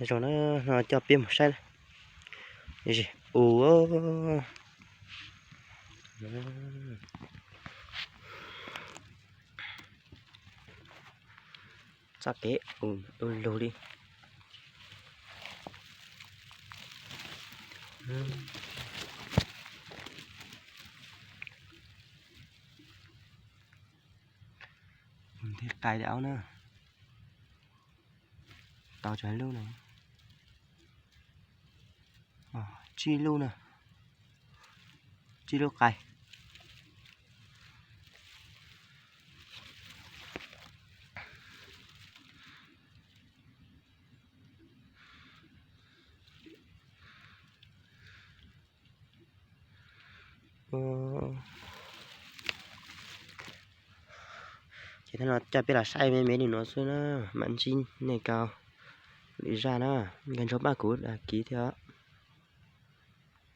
Zoo na, no coj peb mus saib. Zis u, txoj kev u lug li. Nthe qais li aub na. Tau tsawg lub na? Tsib lub na. Tsib lub qais. Ces thaum no coj peb los saib me me li no xwb na, mam ntsib nej rau lwm zaj na, nkag nrog pab kuv đăng ký thiab.